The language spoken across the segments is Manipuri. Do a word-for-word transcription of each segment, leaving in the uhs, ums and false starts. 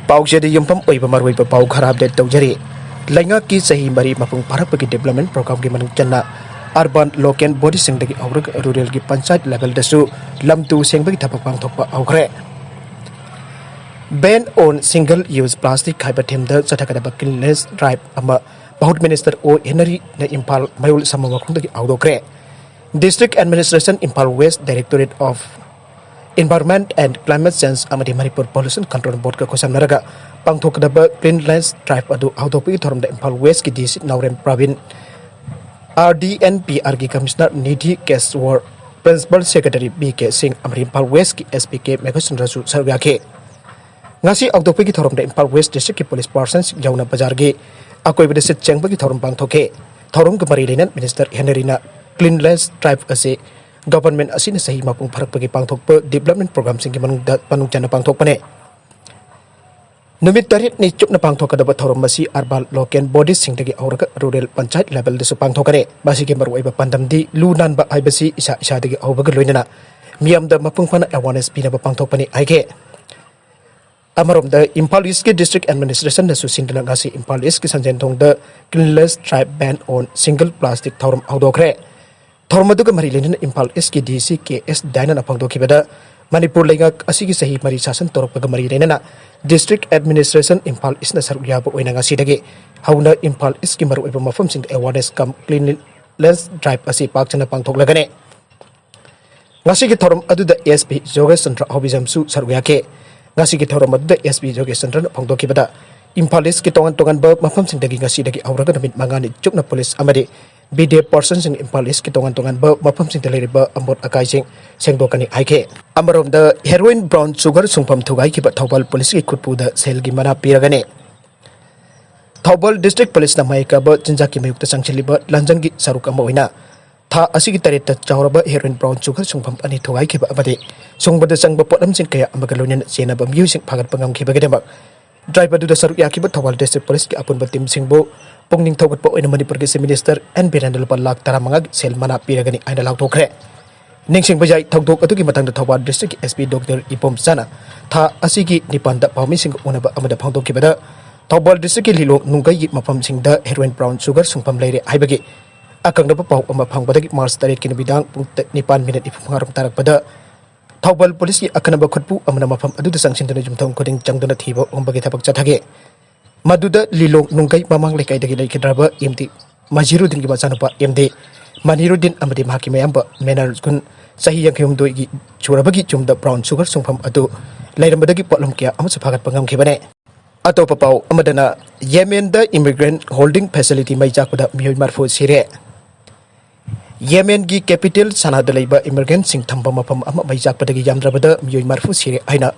ꯄꯥꯎꯆꯦꯗ ꯌꯨꯝꯐꯝ ꯑꯣꯏꯕ ꯃꯔꯨꯑꯣꯏꯕ ꯄꯥꯎ ꯈꯔ ꯑꯞꯗꯦꯠ ꯇꯧꯖꯔꯤ꯫ ꯂꯩꯉꯥꯛꯀꯤ ꯆꯍꯤ ꯃꯔꯤ ꯃꯄꯨꯡ ꯐꯥꯔꯛꯄꯒꯤ ꯗꯤꯕ꯭ꯂꯞꯃꯦꯟ ꯄ꯭ꯔꯣꯒ꯭ꯔꯥꯝꯒꯤ ꯃꯅꯨꯡ ꯆꯟꯅ ꯑꯔꯕꯥꯟ ꯂꯣꯀꯦꯜ ꯕꯣꯗꯤꯁꯤꯡꯗꯒꯤ ꯍꯧꯔꯒ ꯔꯨꯔꯦꯜꯒꯤ ꯄꯟꯆꯥꯌꯠ ꯂꯦꯚꯦꯜꯗꯁꯨ ꯂꯝ ꯇꯨ ꯁꯦꯡꯕꯒꯤ ꯊꯕꯛ ꯄꯥꯡꯊꯣꯛꯄ ꯍꯧꯈ꯭ꯔꯦ꯫ Ban on single use plastic ꯍꯥꯏꯕ ꯊꯤꯝꯗ ꯆꯠꯊꯒꯗꯕ ꯀ꯭ꯂꯤꯟꯂꯦꯁ ꯗ꯭ꯔꯥꯏꯚ ꯑꯃ ꯕꯍꯨꯠ ꯃꯤꯅꯤꯁꯇꯔ ꯑꯣ ꯍꯦꯅꯔꯤꯅ Imphal ꯃꯌꯣꯜ ꯁꯝꯃ ꯃꯈꯣꯡꯗꯒꯤ ꯍꯧꯗꯣꯛꯈ꯭ꯔꯦ꯫ District Administration, Imphal West, Directorate of Environment and Climate Change ꯑꯃꯗꯤ ꯃꯅꯤꯄꯨꯔ ꯄꯣꯂꯨꯁꯟ ꯀꯟꯇ꯭ꯔꯣꯜ ꯕꯣꯔꯗꯀ ꯈꯨꯠꯁꯝꯅꯔꯒ ꯄꯥꯡꯊꯣꯛꯀꯗꯕ ꯀ꯭ꯂꯤꯟꯂꯦꯁ ꯗ꯭ꯔꯥꯏꯚ ꯑꯗꯨ ꯍꯧꯗꯣꯛꯄꯒꯤ ꯊꯧꯔꯝꯗ ꯏꯝꯐꯥꯜ ꯋꯦꯁꯀꯤ D C Naorem Praveen, R D N P ꯑꯥꯔꯒꯤ ꯀꯃꯤꯁꯅꯔ ꯅꯤꯙꯤ ꯀꯦꯁꯋꯔ, principal secretary B K Singh ꯑꯃꯗꯤ ꯏꯝꯐꯥꯜ ꯋꯦꯁꯀꯤ ꯑꯦꯁ ꯄꯤ ꯀꯦ ꯃꯦꯘꯆꯟꯗ꯭ꯔꯁꯨ ꯁꯔꯨꯛ ꯌꯥꯈꯤ꯫ ꯉꯁꯤ ꯍꯧꯗꯣꯛꯄꯒꯤ ꯊꯧꯔꯝꯗ ꯏꯝꯐꯥꯜ ꯋꯦꯁ ꯗꯤꯁꯇ꯭ꯔꯤꯛꯀꯤ ꯄꯨꯂꯤꯁ ꯄꯥꯔꯁꯟꯁꯤꯡ ꯌꯥꯎꯅ ꯕꯖꯥꯔꯒꯤ ꯑꯀꯣꯏꯕꯗ ꯁꯤꯠ ꯁꯦꯡꯕꯒꯤ ꯊꯧꯔꯝ ꯄꯥꯡꯊꯣꯛꯈꯤ꯫ ꯊꯧꯔꯝꯒ ꯃꯔꯤ ꯂꯩꯅꯅ ꯃꯤꯅꯤꯁꯇꯔ ꯍꯦꯅꯔꯤꯅ ꯀ꯭ꯂꯤꯟꯂꯦꯁ ꯗ꯭ꯔꯥꯏꯚ ꯑꯁꯤ ꯒꯚꯔꯟꯃꯦꯟꯠ ꯑꯁꯤꯅ ꯆꯍꯤ ꯃꯄꯨꯡ ꯐꯥꯔꯛꯄꯒꯤ ꯄꯥꯡꯊꯣꯛꯄ ꯗꯤꯕ꯭ꯂꯞꯃꯦꯟꯠ ꯄ꯭ꯔꯣꯒ꯭ꯔꯥꯝꯁꯤꯡꯒꯤ ꯃꯅꯨꯡꯗ ꯃꯅꯨꯡ ꯆꯟꯅ ꯄꯥꯡꯊꯣꯛꯄꯅꯤ꯫ ꯅꯨꯃꯤꯠ ꯇꯔꯦꯠꯅꯤ ꯆꯨꯞꯅ ꯄꯥꯡꯊꯣꯛꯀꯗꯕ ꯊꯧꯔꯝ ꯑꯁꯤ ꯑꯔꯕꯥꯟ ꯂꯣꯀꯦꯜ ꯕꯣꯗꯤꯁꯤꯡꯗꯒꯤ ꯍꯧꯔꯒ ꯔꯨꯔꯦꯜ ꯄꯟꯆꯥꯌꯠ ꯂꯦꯚꯦꯜꯗꯁꯨ ꯄꯥꯡꯊꯣꯛꯀꯅꯤ꯫ ꯃꯁꯤꯒꯤ ꯃꯔꯨꯑꯣꯏꯕ ꯄꯥꯟꯗꯝꯗꯤ ꯂꯨ ꯅꯥꯟꯕ ꯍꯥꯏꯕꯁꯤ ꯏꯁꯥ ꯏꯁꯥꯗꯒꯤ ꯍꯧꯕꯒ ꯂꯣꯏꯅꯅ ꯃꯤꯌꯥꯝꯗ ꯃꯄꯨꯡ ꯐꯥꯅ ꯑꯦꯋꯥꯔꯅꯦꯁ ꯄꯤꯅꯕ ꯄꯥꯡꯊꯣꯛꯄꯅꯤ ꯍꯥꯏꯈꯤ꯫ ꯑꯃꯔꯣꯝꯗ ꯏꯝꯐꯥꯜ ꯏꯁꯀꯤ ꯗꯤꯁꯇ꯭ꯔꯤꯛ ꯑꯦꯗꯃꯤꯅꯤꯁꯇ꯭ꯔꯦꯁꯟꯅꯁꯨ ꯁꯤꯟꯗꯨꯅ ꯉꯁꯤ ꯏꯝꯐꯥꯜ ꯏꯁꯀꯤ ꯁꯟꯖꯦꯟꯊꯣꯡꯗ Cleanliness Drive Ban on Single Plastic ꯊꯧꯔꯝ ꯍꯧꯗꯣꯛꯈ꯭ꯔꯦ꯫ ꯊꯧꯔꯝ ꯑꯗꯨꯒ ꯃꯔꯤ ꯂꯩꯅꯅ ꯏꯝꯐꯥꯜ ꯏꯁꯀꯤ ꯗꯤ ꯁꯤ ꯀꯦ ꯑꯦꯁ ꯗꯥꯏꯅꯥꯅ ꯐꯣꯡꯗꯣꯛꯈꯤꯕꯗ, ꯃꯅꯤꯄꯨꯔ ꯂꯩꯉꯥꯛ ꯑꯁꯤꯒꯤ ꯆꯍꯤ ꯃꯔꯤ ꯁꯥꯁꯟ ꯇꯧꯔꯛꯄꯒ ꯃꯔꯤ ꯂꯩꯅꯅ ꯗꯤꯁꯇ꯭ꯔꯤꯛ ꯑꯦꯗꯃꯤꯅꯤꯁꯇ꯭ꯔꯦꯁꯟ ꯏꯝꯐꯥꯜ ꯏꯁꯅ ꯁꯔꯨꯛ ꯌꯥꯕ ꯑꯣꯏꯅ ꯉꯁꯤꯗꯒꯤ ꯍꯧꯅ ꯏꯝꯐꯥꯜ ꯏꯁꯀꯤ ꯃꯔꯨꯑꯣꯏꯕ ꯃꯐꯝꯁꯤꯡꯗ ꯑꯦꯋꯥꯔꯅꯦꯁ ꯀꯝ ꯀ꯭ꯂꯤꯟꯂꯤꯅꯦꯁ ꯗ꯭ꯔꯥꯏꯚ ꯑꯁꯤ ꯄꯥꯛ ꯁꯟꯅ ꯄꯥꯡꯊꯣꯛꯂꯒꯅꯤ꯫ ꯉꯁꯤꯒꯤ ꯊꯧꯔꯝ ꯑꯗꯨꯗ ꯑꯦꯁ ꯄꯤ ꯖꯣꯒꯦꯁ ꯆꯟꯗ꯭ꯔ ꯑꯍꯧꯕꯤꯖꯝꯁꯨ ꯁꯔꯨꯛ ꯌꯥꯈꯤ꯫ ꯉꯁꯤꯒꯤ ꯊꯧꯔꯝ ꯑꯗꯨꯗ ꯑꯦꯁ ꯄꯤ ꯖꯣꯒꯦꯁ ꯆꯟꯗ꯭ꯔꯅ ꯐꯣꯡꯗꯣꯛꯈꯤꯕꯗ, ꯏꯝꯐꯥꯜ ꯏꯁꯀꯤ ꯇꯣꯉꯥꯟ ꯇꯣꯉꯥꯟꯕ ꯃꯐꯝꯁꯤꯡꯗꯒꯤ ꯉꯁꯤꯗꯒꯤ ꯍꯧꯔꯒ ꯅꯨꯃꯤꯠ ꯃꯉꯥꯅꯤ ꯆꯨꯞꯅ ꯄꯨꯂꯤꯁ ꯑꯃꯗꯤ ꯕꯤ ꯗꯤ ꯑꯦꯐ ꯄꯥꯔꯁꯟꯁꯤꯡ ꯏꯝꯐꯥꯜ ꯏꯁꯀꯤ ꯇꯣꯉꯥꯟ ꯇꯣꯉꯥꯟꯕ ꯃꯐꯝꯁꯤꯡꯗ ꯂꯩꯔꯤꯕ ꯑꯃꯣꯠ ꯑꯀꯥꯏꯁꯤꯡ ꯁꯦꯡꯗꯣꯛꯀꯅꯤ ꯍꯥꯏꯈꯤ꯫ ꯑꯃꯔꯣꯝꯗ, ꯍꯦꯔꯣꯏꯟ ꯕ꯭ꯔꯥꯎꯟ ꯁꯨꯒꯔ ꯁꯨꯡꯐꯝ ꯊꯨꯒꯥꯏꯈꯤꯕ ꯊꯧꯕꯥꯜ ꯄꯨꯂꯤꯁꯀꯤ ꯈꯨꯠꯄꯨꯗ ꯁꯦꯜꯒꯤ ꯃꯅꯥ ꯄꯤꯔꯒꯅꯤ꯫ ꯊꯧꯕꯥꯜ ꯗꯤꯁꯇ꯭ꯔꯤꯛ ꯄꯨꯂꯤꯁꯅ ꯃꯥꯌꯀꯕ ꯆꯤꯟꯖꯥꯛꯀꯤ ꯃꯥꯌꯣꯛꯇ ꯆꯪꯁꯤꯜꯂꯤꯕ ꯂꯥꯟꯖꯪꯒꯤ ꯁꯔꯨꯛ ꯑꯃ ꯑꯣꯏꯅ ꯊꯥ ꯑꯁꯤꯒꯤ ꯇꯔꯦꯠꯇ ꯆꯥꯎꯔꯕ ꯍꯦꯔꯣꯏꯟ ꯕ꯭ꯔꯥꯎꯟ ꯁꯨꯒꯔ ꯁꯨꯡꯐꯝ ꯑꯅꯤ ꯊꯨꯒꯥꯏꯈꯤꯕ ꯑꯃꯗꯤ ꯁꯨꯡꯕꯗ ꯆꯪꯕ ꯄꯣꯠꯂꯝꯁꯤꯡ ꯀꯌꯥ ꯑꯃꯒ ꯂꯣꯏꯅꯅ ꯆꯦꯟꯅꯕ ꯃꯤꯑꯣꯏꯁꯤꯡ ꯐꯥꯒꯠꯄ ꯉꯝꯈꯤꯕꯒꯤꯗꯃꯛ ꯗ꯭ꯔꯥꯏꯚ ꯑꯗꯨꯗ ꯁꯔꯨꯛ ꯌꯥꯈꯤꯕ ꯊꯧꯕꯥꯜ ꯗꯤꯁꯇ꯭ꯔꯤꯛ ꯄꯨꯂꯤꯁꯀꯤ ꯑꯄꯨꯟꯕ ꯇꯤꯝꯁꯤꯡꯕꯨ ꯄꯨꯛꯅꯤꯡ ꯊꯧꯒꯠꯄ ꯑꯣꯏꯅ ꯃꯅꯤꯄꯨꯔꯒꯤ ꯆꯤꯐ ꯃꯤꯅꯤꯁꯇꯔ ꯑꯦꯟ ꯕꯤꯔꯦꯟꯅ ꯂꯨꯄꯥ ꯂꯥꯈ ꯇꯔꯥꯃꯉꯥꯒꯤ ꯁꯦꯜ ꯃꯅꯥ ꯄꯤꯔꯒꯅꯤ ꯍꯥꯏꯅ ꯂꯥꯎꯊꯣꯛꯈ꯭ꯔꯦ꯫ ꯅꯤꯡꯁꯤꯡꯕ ꯌꯥꯏ, ꯊꯧꯗꯣꯛ ꯑꯗꯨꯒꯤ ꯃꯇꯥꯡꯗ ꯊꯧꯕꯥꯜ district ꯀꯤ S P Doctor ꯏꯕꯣꯝꯆꯥꯅ ꯊꯥ ꯑꯁꯤꯒꯤ ꯅꯤꯄꯥꯟꯗ ꯄꯥꯎꯃꯤꯁꯤꯡꯒ ꯎꯅꯕ ꯑꯃꯗ ꯐꯣꯡꯗꯣꯛꯈꯤꯕꯗ, ꯊꯧꯕꯥꯜ district ꯀꯤ ꯂꯤꯂꯣꯡ ꯅꯨꯡꯒꯩꯒꯤ ꯃꯐꯝꯁꯤꯡꯗ heroin brown sugar ꯁꯨꯡꯐꯝ ꯂꯩꯔꯦ ꯍꯥꯏꯕꯒꯤ ꯑꯀꯛꯅꯕ ꯄꯥꯎ ꯑꯃ ꯐꯪꯕꯗꯒꯤ March ꯇꯔꯦꯠꯀꯤ ꯅꯨꯃꯤꯗꯥꯡ ꯄꯨꯡ ꯅꯤꯄꯥꯟ ꯃꯤꯅꯤꯠ ꯅꯤꯐꯨ ꯃꯉꯥ ꯔꯣꯝ ꯇꯥꯔꯛꯄꯗ ꯊꯧꯕꯥꯜ police ꯀꯤ ꯑꯈꯟꯅꯕ ꯈꯨꯠꯄꯨ ꯑꯃꯅ ꯃꯐꯝ ꯑꯗꯨꯗ ꯆꯪꯁꯤꯟꯗꯨꯅ ꯌꯨꯝꯊꯣꯡ ꯈꯨꯗꯤꯡ ꯆꯪꯗꯨꯅ ꯊꯤꯕ ꯍꯨꯝꯕꯒꯤ ꯊꯕꯛ ꯆꯠꯊꯈꯤ꯫ ꯃꯗꯨꯗ ꯂꯤꯂꯣꯡ ꯅꯨꯡꯒꯩ ꯃꯃꯥꯡ ꯂꯩꯀꯥꯏꯗꯒꯤ ꯂꯩꯈꯤꯗ꯭ꯔꯕ M D ꯃꯖꯤꯔꯨꯗꯤꯟꯒꯤ ꯃꯆꯥꯅꯨꯄꯥ M D ꯃꯅꯤꯔꯨꯗꯤꯟ ꯑꯃꯗꯤ ꯃꯍꯥꯛꯀꯤ ꯃꯌꯥꯝꯕ ꯃꯦꯅꯔꯒꯨꯟ, ꯆꯍꯤ ꯌꯥꯡꯈꯩ ꯍꯨꯝꯗꯣꯏꯒꯤ ꯁꯨꯔꯕꯒꯤ ꯌꯨꯝꯗ brown sugar ꯁꯨꯡꯐꯝ ꯑꯗꯨ ꯂꯩꯔꯝꯕꯗꯒꯤ ꯄꯣꯠꯂꯝ ꯀꯌꯥ ꯑꯃꯁꯨ ꯐꯥꯒꯠꯄ ꯉꯝꯈꯤꯕꯅꯦ꯫ ꯑꯇꯣꯞꯄ ꯄꯥꯎ ꯑꯃꯗꯅ, ꯌꯦꯃꯦꯟꯗ immigrant holding facility ꯃꯩ ꯆꯥꯛꯄꯗ ꯃꯤꯑꯣꯏ ꯃꯔꯤꯐꯨ ꯁꯤꯔꯦ꯫ ꯌꯦꯃꯦꯟꯒꯤ capital ꯁꯅꯥꯗ ꯂꯩꯕ immigrant ꯁꯤꯡ ꯊꯝꯕ ꯃꯐꯝ ꯑꯃ ꯃꯩ ꯆꯥꯛꯄꯗꯒꯤ ꯌꯥꯝꯗ꯭ꯔꯕꯗ ꯃꯤꯑꯣꯏ ꯃꯔꯤꯐꯨ ꯁꯤꯔꯦ ꯍꯥꯏꯅ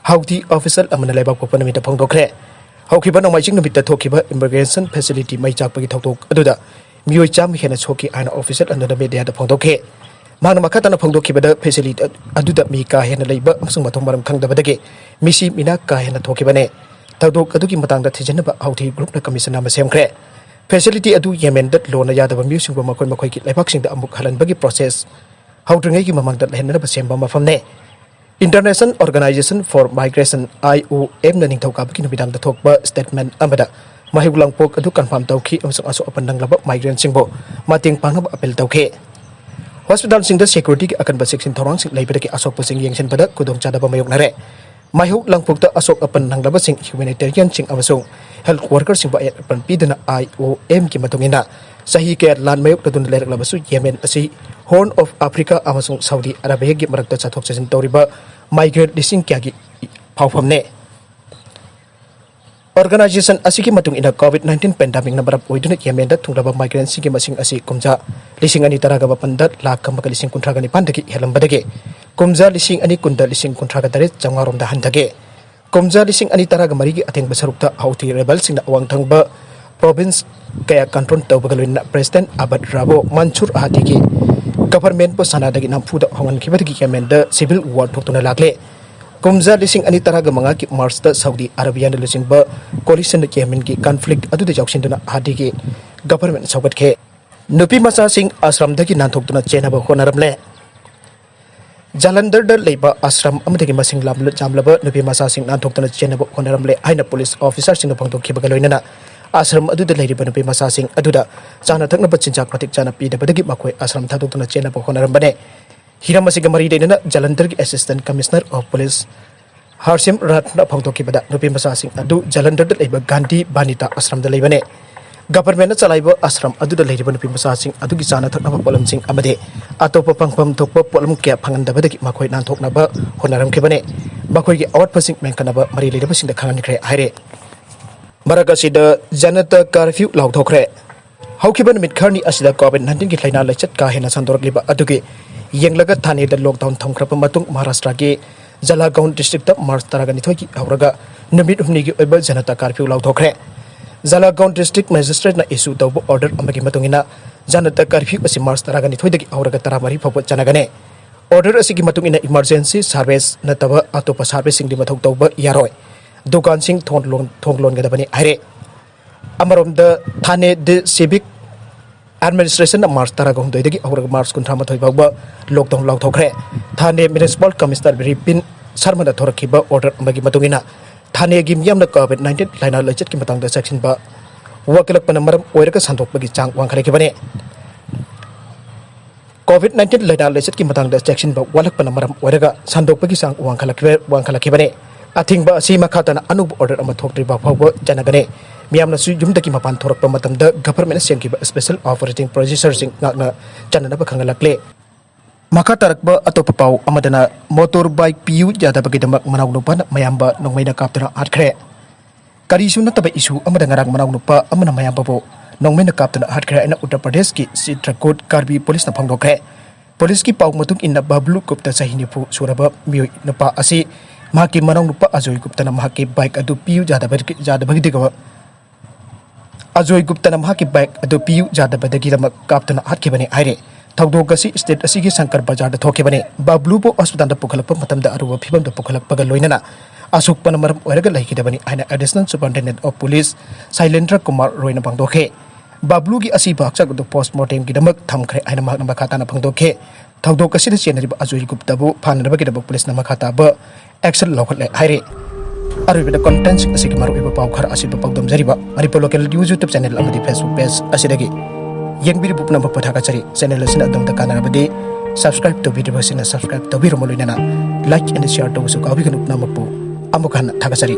ꯍꯥꯎꯗꯤ official ꯑꯃꯅ ꯂꯩꯕꯥꯛꯄꯣꯛꯄ ꯅꯨꯃꯤꯠꯇ ꯐꯣꯡꯗꯣꯛꯈ꯭ꯔꯦ꯫ ꯍꯧꯈꯤꯕ ꯅꯣꯡꯃꯥꯏꯖꯤꯡ ꯅꯨꯃꯤꯠꯇ ꯊꯣꯛꯈꯤꯕ immigration facility ꯃꯩ ꯆꯥꯛꯄꯒꯤ ꯊꯧꯗꯣꯛ ꯑꯗꯨꯗ ꯃꯤꯑꯣꯏ ꯆꯥꯝꯃ ꯍꯦꯟꯅ ꯁꯣꯛꯈꯤ ꯍꯥꯏꯅ official ꯑꯗꯨꯅ media ꯗ ꯐꯣꯡꯗꯣꯛꯈꯤ꯫ ꯃꯍꯥꯛꯅ ꯃꯈꯥ ꯇꯥꯅ ꯐꯣꯡꯗꯣꯛꯈꯤꯕꯗ, facility ꯑꯗꯨꯗ ꯃꯤ ꯀꯥ ꯍꯦꯟꯅ ꯂꯩꯕ ꯑꯃꯁꯨꯡ ꯃꯊꯣꯡ ꯃꯔꯝ ꯈꯪꯗꯕꯗꯒꯤ ꯃꯤꯁꯤ ꯃꯤꯅꯥ ꯀꯥ ꯍꯦꯟꯅ ꯊꯣꯛꯈꯤꯕꯅꯦ꯫ ꯊꯧꯗꯣꯛ ꯑꯗꯨꯒꯤ ꯃꯇꯥꯡꯗ ꯊꯤꯖꯤꯟꯅꯕ ꯍꯥꯎꯊꯤ group ꯅ commission ꯑꯃ ꯁꯦꯝꯈ꯭ꯔꯦ꯫ Facility ꯑꯗꯨ ꯌꯦꯃꯦꯟꯗ ꯂꯣꯟꯅ ꯌꯥꯗꯕ ꯃꯤꯑꯣꯏꯁꯤꯡꯕꯨ ꯃꯈꯣꯏ ꯃꯈꯣꯏꯒꯤ ꯂꯩꯕꯥꯛꯁꯤꯡꯗ ꯑꯃꯨꯛ ꯍꯜꯍꯟꯕꯒꯤ process ꯍꯧꯗ꯭ꯔꯤꯉꯩꯒꯤ ꯃꯃꯥꯡꯗ ꯂꯩꯍꯟꯅꯕ ꯁꯦꯝꯕ ꯃꯐꯝꯅꯦ꯫ International Organization for Migration, I O M ꯅ ꯅꯤꯡꯊꯧꯀꯥꯕꯒꯤ ꯅꯨꯃꯤꯗꯥꯡꯗ ꯊꯣꯛꯄ statement ꯑꯃꯗ ꯃꯍꯩ ꯂꯥꯡꯄꯣꯛ ꯑꯗꯨ confirm ꯇꯧꯈꯤ ꯑꯃꯁꯨꯡ ꯑꯁꯣꯛ ꯑꯄꯟ ꯅꯪꯂꯕ migrant ꯁꯤꯡꯕꯨ ꯃꯇꯦꯡ ꯄꯥꯡꯅꯕ appeal ꯇꯧꯈꯤ꯫ Hospital ꯁꯤꯡꯗ security ꯒꯤ ꯑꯀꯟꯕ ꯆꯦꯛꯁꯤꯟ ꯊꯧꯔꯥꯡꯁꯤꯡ ꯂꯩꯕꯗꯒꯤ ꯑꯁꯣꯛꯄꯁꯤꯡ ꯌꯦꯡꯁꯤꯟꯕꯗ ꯈꯨꯗꯣꯡꯆꯥꯗꯕ ꯃꯥꯌꯣꯛꯅꯔꯦ꯫ ꯃꯍꯩ ꯂꯥꯡꯄꯣꯛꯇ ꯑꯁꯣꯛ ꯑꯄꯟ ꯅꯪꯂꯕꯁꯤꯡ, humanitarian ꯁꯤꯡ ꯑꯃꯁꯨꯡ health worker ꯁꯤꯡꯕꯨ ꯑꯌꯦꯠꯄ ꯄꯤꯗꯨꯅ I O M ꯒꯤ ꯃꯇꯨꯡ ꯏꯟꯅ, ꯆꯍꯤ ꯀꯌꯥ ꯂꯥꯟ ꯃꯥꯌꯣꯛꯅꯗꯨꯅ ꯂꯩꯔꯛꯂꯕꯁꯨ, ꯌꯦꯃꯦꯟ ꯑꯁꯤ Horn of Africa ꯑꯃꯁꯨꯡ ꯁꯥꯎꯗꯤ ꯑꯔꯥꯕꯤꯌꯥꯒꯤ ꯃꯔꯛꯇ ꯆꯠꯊꯣꯛ ꯆꯠꯁꯤꯟ ꯇꯧꯔꯤꯕ migrant ꯂꯤꯁꯤꯡ ꯀꯌꯥꯒꯤ ꯐꯥꯎꯐꯝꯅꯦ꯫ Organization ꯑꯁꯤꯒꯤ ꯃꯇꯨꯡ ꯏꯟꯅ, COVID nineteen pandemic ꯅ ꯃꯔꯝ ꯑꯣꯏꯗꯨꯅ ꯌꯦꯃꯦꯟꯗ ꯊꯨꯡꯂꯕ migrant ꯁꯤꯡꯒꯤ ꯃꯁꯤꯡ ꯑꯁꯤ ꯀꯨꯝꯖꯥ ꯂꯤꯁꯤꯡ ꯑꯅꯤ ꯇꯔꯥꯒ ꯃꯥꯄꯟꯗ ꯂꯥꯈ ꯑꯃꯒ ꯂꯤꯁꯤꯡ ꯀꯨꯟꯊ꯭ꯔꯥꯒ ꯅꯤꯄꯥꯟꯗꯒꯤ ꯍꯦꯜꯂꯝꯕꯗꯒꯤ ꯀꯨꯝꯖꯥ ꯂꯤꯁꯤꯡ ꯑꯅꯤ ꯀꯨꯟꯗ ꯂꯤꯁꯤꯡ ꯀꯨꯟꯊ꯭ꯔꯥꯒ ꯇꯔꯦꯠ ꯆꯥꯝꯃꯉꯥ ꯔꯣꯝꯗ ꯍꯟꯊꯈꯤ꯫ ꯀꯨꯝꯖꯥ ꯂꯤꯁꯤꯡ ꯑꯅꯤ ꯇꯔꯥꯒ ꯃꯔꯤꯒꯤ ꯑꯊꯦꯡꯕ ꯁꯔꯨꯛꯇ ꯍꯥꯎꯊꯤ rebel ꯁꯤꯡꯅ ꯑꯋꯥꯡ ꯊꯪꯕ province ꯀꯌꯥ control ꯇꯧꯕꯒ ꯂꯣꯏꯅꯅ President Abd Rabbo Mansour Hadi ꯒꯤ government ꯄꯨ ꯁꯅꯥꯗꯒꯤ ꯅꯝꯐꯨꯗ ꯍꯣꯡꯍꯟꯈꯤꯕꯗꯒꯤ ꯌꯦꯃꯦꯟꯗ civil war ꯊꯣꯛꯇꯨꯅ ꯂꯥꯛꯂꯦ꯫ ꯀꯨꯝꯖꯥ ꯂꯤꯁꯤꯡ ꯑꯅꯤ ꯇꯔꯥꯒ ꯃꯉꯥꯒꯤ March ꯇ ꯁꯥꯎꯗꯤ ꯑꯔꯥꯕꯤꯌꯥꯅ ꯂꯨꯆꯤꯡꯕ coalition ꯅ ꯌꯦꯃꯦꯟꯒꯤ conflict ꯑꯗꯨꯗ ꯌꯥꯎꯁꯤꯟꯗꯨꯅ ꯍꯥꯗꯤꯒꯤ government ꯁꯧꯒꯠꯈꯤ꯫ ꯅꯨꯄꯤ ꯃꯆꯥꯁꯤꯡ ꯑꯁ꯭ꯔꯝꯗꯒꯤ ꯅꯥꯟꯊꯣꯛꯇꯨꯅ ꯆꯦꯟꯅꯕ ꯍꯣꯠꯅꯔꯝꯂꯦ꯫ ꯖꯂꯟꯙꯔꯗ ꯂꯩꯕ ꯑꯥꯁ꯭ꯔꯝ ꯑꯃꯗꯒꯤ ꯃꯁꯤꯡ ꯌꯥꯝꯂꯕ ꯅꯨꯄꯤ ꯃꯆꯥꯁꯤꯡ ꯅꯥꯟꯊꯣꯛꯇꯨꯅ ꯆꯦꯟꯅꯕ ꯍꯣꯠꯅꯔꯝꯂꯦ ꯍꯥꯏꯅ ꯄꯨꯂꯤꯁ ꯑꯣꯐꯤꯁꯥꯔꯁꯤꯡꯅ ꯐꯣꯡꯗꯣꯛꯈꯤꯕꯒ ꯂꯣꯏꯅꯅ ꯑꯥꯁ꯭ꯔꯝ ꯑꯗꯨꯗ ꯂꯩꯔꯤꯕ ꯅꯨꯄꯤ ꯃꯆꯥꯁꯤꯡ ꯑꯗꯨꯗ ꯆꯥꯅ ꯊꯛꯅꯕ ꯆꯤꯟꯖꯥꯛ ꯃꯇꯤꯛ ꯆꯥꯅ ꯄꯤꯗꯕꯗꯒꯤ ꯃꯈꯣꯏ ꯑꯥꯁ꯭ꯔꯝ ꯊꯥꯗꯣꯛꯇꯨꯅ ꯆꯦꯟꯅꯕ ꯍꯣꯠꯅꯔꯝꯕꯅꯦ꯫ ꯍꯤꯔꯝ ꯑꯁꯤꯒ ꯃꯔꯤ ꯂꯩꯅꯅ ꯖꯂꯟꯙꯔꯒꯤ Assistant Commissioner of Police ꯍꯔꯁꯤꯝ ꯔꯥꯠꯅ ꯐꯣꯡꯗꯣꯛꯈꯤꯕꯗ, ꯅꯨꯄꯤ ꯃꯆꯥꯁꯤꯡ ꯑꯗꯨ ꯖꯂꯟꯙꯔꯗ ꯂꯩꯕ ꯒꯥꯟꯙꯤ ꯕꯥꯅꯤꯇꯥ ꯑꯥꯁ꯭ꯔꯝꯗ ꯂꯩꯕꯅꯦ꯫ ꯒꯚꯔꯟꯃꯦꯟꯠꯅ ꯆꯂꯥꯏꯕ ꯑꯥꯁ꯭ꯔꯝ ꯑꯗꯨꯗ ꯂꯩꯔꯤꯕ ꯅꯨꯄꯤ ꯃꯆꯥꯁꯤꯡ ꯑꯗꯨꯒꯤ ꯆꯥꯅ ꯊꯛꯅꯕ ꯄꯣꯠꯂꯝꯁꯤꯡ ꯑꯃꯗꯤ ꯑꯇꯣꯞꯄ ꯐꯪꯐꯝ ꯊꯣꯛꯄ ꯄꯣꯠꯂꯝ ꯀꯌꯥ ꯐꯪꯍꯟꯗꯕꯗꯒꯤ ꯃꯈꯣꯏ ꯅꯥꯟꯊꯣꯛꯅꯕ ꯍꯣꯠꯅꯔꯝꯈꯤꯕꯅꯤ꯫ ꯃꯈꯣꯏꯒꯤ ꯑꯋꯥꯠꯄꯁꯤꯡ ꯃꯦꯟꯈꯠꯅꯕ ꯃꯔꯤ ꯂꯩꯅꯕꯁꯤꯡꯗ ꯈꯪꯍꯟꯈ꯭ꯔꯦ ꯍꯥꯏꯔꯦ꯫ ꯃꯔꯛ ꯑꯁꯤꯗ ꯖꯅꯇꯥ ꯀꯔꯐ꯭ꯌꯨ ꯂꯥꯎꯊꯣꯛꯈ꯭ꯔꯦ꯫ ꯍꯧꯈꯤꯕ ꯅꯨꯃꯤꯠ ꯈꯔꯅꯤ ꯑꯁꯤꯗ COVID nineteen ꯒꯤ ꯂꯥꯏꯅꯥ ꯂꯥꯏꯆꯠ ꯀꯥ ꯍꯦꯟꯅ ꯁꯟꯗꯣꯔꯛꯂꯤꯕ ꯑꯗꯨꯒꯤ ꯌꯦꯡꯂꯒ ꯊꯥꯅꯦꯗ ꯂꯣꯛꯗꯥꯎꯟ ꯊꯝꯈ꯭ꯔꯕ ꯃꯇꯨꯡ ꯃꯍꯥꯔꯥꯁꯇ꯭ꯔꯥꯒꯤ ꯖꯂꯥꯒꯥꯎꯟ ꯗꯤꯁꯇ꯭ꯔꯤꯛꯇ ꯃꯥꯔꯆ ꯇꯔꯥꯒ ꯅꯤꯊꯣꯏꯒꯤ ꯍꯧꯔꯒ ꯅꯨꯃꯤꯠ ꯍꯨꯝꯅꯤꯒꯤ ꯑꯣꯏꯕ ꯖꯅꯇꯥ ꯀꯔꯐ꯭ꯌꯨ ꯂꯥꯎꯊꯣꯛꯈ꯭ꯔꯦ꯫ ꯖꯂꯥꯒꯥꯎꯟ ꯗꯤꯁꯇ꯭ꯔꯤꯛ ꯃꯦꯖꯤꯁꯇ꯭ꯔꯦꯠꯅ ꯏꯁꯨ ꯇꯧꯕ ꯑꯣꯔꯗꯔ ꯑꯃꯒꯤ ꯃꯇꯨꯡ ꯏꯟꯅ ꯖꯅꯇꯥ ꯀꯔꯐ꯭ꯌꯨ ꯑꯁꯤ ꯃꯥꯔꯆ ꯇꯔꯥꯒ ꯅꯤꯊꯣꯏꯗꯒꯤ ꯍꯧꯔꯒ ꯇꯔꯥꯃꯔꯤ ꯐꯥꯎꯕ ꯆꯠꯅꯒꯅꯤ꯫ ꯑꯣꯔꯗꯔ ꯑꯁꯤꯒꯤ ꯃꯇꯨꯡ ꯏꯟꯅ ꯏꯃꯔꯖꯦꯟꯁꯤ ꯁꯥꯔꯚꯤꯁ ꯅꯠꯇꯕ ꯑꯇꯣꯞꯄ ꯁꯥꯔꯚꯤꯁꯁꯤꯡꯗꯤ ꯃꯊꯧ ꯇꯧꯕ ꯌꯥꯔꯣꯏ꯫ ꯗꯨꯀꯥꯟꯁꯤꯡ ꯊꯣꯡ ꯂꯣꯟ-, ꯊꯣꯡ ꯂꯣꯟꯒꯗꯕꯅꯤ ꯍꯥꯏꯔꯦ꯫ ꯑꯃꯔꯣꯝꯗ ꯊꯥꯅꯦ ꯗꯤ ꯁꯤꯚꯤꯛ ꯑꯦꯗꯃꯤꯅꯤꯁꯇ꯭ꯔꯦꯁꯟꯅ ꯃꯥꯔꯆ ꯇꯔꯥꯒ ꯍꯨꯝꯗꯣꯏꯗꯒꯤ ꯍꯧꯔꯒ ꯃꯥꯔꯆ ꯀꯨꯟꯊ꯭ꯔꯥ ꯃꯥꯊꯣꯏ ꯐꯥꯎꯕ ꯂꯣꯛꯗꯥꯎꯟ ꯂꯥꯎꯊꯣꯛꯈ꯭ꯔꯦ꯫ ꯊꯥꯅꯦ ꯃ꯭ꯌꯨꯅꯤꯁꯤꯄꯥꯜ ꯀꯃꯤꯁꯅꯔ ꯕꯤꯔꯤꯄꯤꯟ ꯁꯔꯃꯅ ꯊꯣꯔꯛꯈꯤꯕ ꯑꯣꯔꯗꯔ ꯑꯃꯒꯤ ꯃꯇꯨꯡ ꯏꯟꯅ ꯊꯥꯅꯦꯒꯤ ꯃꯤꯌꯥꯝꯅ COVID nineteen ꯂꯥꯏꯅꯥ ꯂꯥꯏꯆꯠꯀꯤ ꯃꯇꯥꯡꯗ ꯆꯦꯛꯁꯤꯟꯕ ꯋꯥꯠꯂꯛꯄꯅ ꯃꯔꯝ ꯑꯣꯏꯔꯒ ꯁꯟꯗꯣꯛꯄꯒꯤ ꯆꯥꯡ ꯋꯥꯡꯈꯠꯂꯛꯈꯤꯕꯅꯤ꯫ COVID nineteen ꯂꯥꯏꯅꯥ ꯂꯥꯏꯆꯠꯀꯤ ꯃꯇꯥꯡꯗ ꯆꯦꯛꯁꯤꯟꯕ ꯋꯥꯠꯂꯛꯄꯅ ꯃꯔꯝ ꯑꯣꯏꯔꯒ ꯁꯟꯗꯣꯛꯄꯒꯤ ꯆꯥꯡ ꯋꯥꯡꯈꯠꯂꯛꯈꯤꯕ-, ꯋꯥꯡꯈꯠꯂꯛꯈꯤꯕꯅꯤ꯫ ꯑꯊꯤꯡꯕ ꯑꯁꯤ ꯃꯈꯥ ꯇꯥꯅ ꯑꯅꯧꯕ ꯑꯣꯔꯗꯔ ꯑꯃ ꯊꯣꯛꯇ꯭ꯔꯤꯕ ꯐꯥꯎꯕ ꯆꯠꯅꯒꯅꯤ꯫ ꯃꯤꯌꯥꯝꯅꯁꯨ ꯌꯨꯝꯗꯒꯤ ꯃꯄꯥꯟ ꯊꯣꯔꯛꯄ ꯃꯇꯝꯗ ꯒꯚꯔꯟꯃꯦꯟꯠꯅ ꯁꯦꯝꯈꯤꯕ ꯁ꯭ꯄꯦꯁꯦꯜ ꯑꯣꯄꯔꯦꯇꯤꯡ ꯄ꯭ꯔꯣꯁꯤꯖꯔꯁꯤꯡ ꯉꯥꯛꯅ ꯆꯠꯅꯅꯕ ꯈꯪꯍꯜꯂꯛꯂꯦ꯫ ꯃꯈꯥ ꯇꯥꯔꯛꯄ ꯑꯇꯣꯞꯄ ꯄꯥꯎ ꯑꯃꯗꯅ, ꯃꯣꯇꯣꯔ ꯕꯥꯏꯛ ꯄꯤꯌꯨ ꯌꯥꯗꯕꯒꯤꯗꯃꯛ ꯃꯅꯥꯎꯅꯨꯄꯥꯅ ꯃꯌꯥꯝꯕ ꯅꯣꯡꯃꯩꯅ ꯀꯥꯞꯇꯨꯅ ꯍꯥꯠꯈ꯭ꯔꯦ꯫ ꯀꯔꯤꯁꯨ ꯅꯠꯇꯕ ꯏꯁꯨ ꯑꯃꯗ ꯉꯔꯥꯡ ꯃꯅꯥꯎꯅꯨꯄꯥ ꯑꯃꯅ ꯃꯌꯥꯝꯕꯕꯨ ꯅꯣꯡꯃꯩꯅ ꯀꯥꯞꯇꯨꯅ ꯍꯥꯠꯈ꯭ꯔꯦ ꯍꯥꯏꯅ ꯎꯠꯇꯔ ꯄ꯭ꯔꯗꯦꯁꯀꯤ ꯆꯤꯇ꯭ꯔꯀꯨꯠ ꯀꯥꯔꯕꯤ ꯄꯨꯂꯤꯁꯅ ꯐꯣꯡꯗꯣꯛꯈ꯭ꯔꯦ꯫ ꯄꯨꯂꯤꯁꯀꯤ ꯄꯥꯎ ꯃꯇꯨꯡ ꯏꯟꯅ, ꯕꯕ꯭ꯂꯨ ꯒꯨꯞꯇ, ꯆꯍꯤ ꯅꯤꯐꯨ ꯁꯨꯔꯕ ꯃꯤꯑꯣꯏ ꯅꯨꯄꯥ ꯑꯁꯤ ꯃꯍꯥꯛꯀꯤ ꯃꯅꯥꯎꯅꯨꯄꯥ ꯑꯖꯣꯏ ꯒꯨꯞꯇꯅ ꯃꯍꯥꯛꯀꯤ ꯕꯥꯏꯛ ꯑꯗꯨ ꯄꯤꯌꯨ ꯌꯥꯗꯕ-, ꯌꯥꯗꯕꯒꯤꯗꯃꯛ, ꯑꯖꯣꯏ ꯒꯨꯞꯇꯅ ꯃꯍꯥꯛꯀꯤ ꯕꯥꯏꯛ ꯑꯗꯨ ꯄꯤꯌꯨ ꯌꯥꯗꯕꯗꯒꯤꯗꯃꯛ ꯀꯥꯞꯇꯨꯅ ꯍꯥꯠꯈꯤꯕꯅꯤ ꯍꯥꯏꯔꯤ꯫ ꯊꯧꯗꯣꯛ ꯑꯁꯤ ꯁ꯭ꯇꯦꯠ ꯑꯁꯤꯒꯤ ꯁꯪꯀꯔ ꯕꯖꯥꯔꯗ ꯊꯣꯛꯈꯤꯕꯅꯤ꯫ ꯕꯕ꯭ꯂꯨꯕꯨ ꯍꯣꯁꯄꯤꯇꯥꯜꯗ ꯄꯨꯈꯠꯂꯛꯄ ꯃꯇꯝꯗ ꯑꯔꯨꯕ ꯐꯤꯕꯝꯗ ꯄꯨꯈꯠꯂꯛꯄꯒ ꯂꯣꯏꯅꯅ ꯑꯁꯣꯛꯄꯅ ꯃꯔꯝ ꯑꯣꯏꯔꯒ ꯂꯩꯈꯤꯗꯕꯅꯤ ꯍꯥꯏꯅ Additional Superintendent of Police ꯁꯥꯏꯂꯦꯟꯗ꯭ꯔ Kumar ꯔꯣꯏꯅ ꯐꯣꯡꯗꯣꯛꯈꯤ꯫ ꯕꯕ꯭ꯂꯨꯒꯤ ꯑꯁꯤꯕ ꯍꯛꯆꯥꯡ ꯑꯗꯨ ꯄꯣꯁꯃꯣꯔꯇꯦꯝꯒꯤꯗꯃꯛ ꯊꯝꯈ꯭ꯔꯦ ꯍꯥꯏꯅ ꯃꯍꯥꯛꯅ ꯃꯈꯥ ꯇꯥꯅ ꯐꯣꯡꯗꯣꯛꯈꯤ꯫ ꯊꯧꯗꯣꯛ ꯑꯁꯤꯗ ꯆꯦꯟꯅꯔꯤꯕ ꯑꯖꯣꯏ ꯒꯨꯞꯇꯕꯨ ꯐꯥꯅꯅꯕꯒꯤꯗꯃꯛ ꯄꯨꯂꯤꯁꯅ ꯃꯈꯥ ꯇꯥꯕ action ꯂꯧꯈꯠꯂꯦ ꯍꯥꯏꯔꯤ꯫ ꯑꯔꯣꯏꯕꯗ contentꯁꯤꯡ ꯑꯁꯤꯒꯤ ꯃꯔꯨꯑꯣꯏꯕ ꯄꯥꯎ ꯈꯔ ꯑꯁꯤꯕ ꯄꯥꯎꯗꯝꯖꯔꯤꯕ Manipur local news YouTube channel ꯑꯃꯗꯤ Facebook page ꯑꯁꯤꯗꯒꯤ꯫ ꯌꯦꯡꯕꯤꯔꯤꯕ ꯄꯨꯝꯅꯃꯛꯄꯨ ꯊꯥꯒꯠꯆꯔꯤ꯫ Channel ꯑꯁꯤꯅ ꯑꯗꯣꯝꯗ ꯀꯥꯟꯅꯔꯕꯗꯤ subscribe ꯇꯧꯕꯤꯗ꯭ꯔꯤꯕꯁꯤꯡꯅ subscribe ꯇꯧꯕꯤꯔꯝꯃ ꯂꯣꯏꯅꯅ like and share ꯇꯧꯕꯁꯨ ꯀꯥꯎꯕꯤꯒꯅꯨ꯫ ꯄꯨꯝꯅꯃꯛꯄꯨ ꯑꯃꯨꯛ ꯍꯟꯅ ꯊꯥꯒꯠꯆꯔꯤ꯫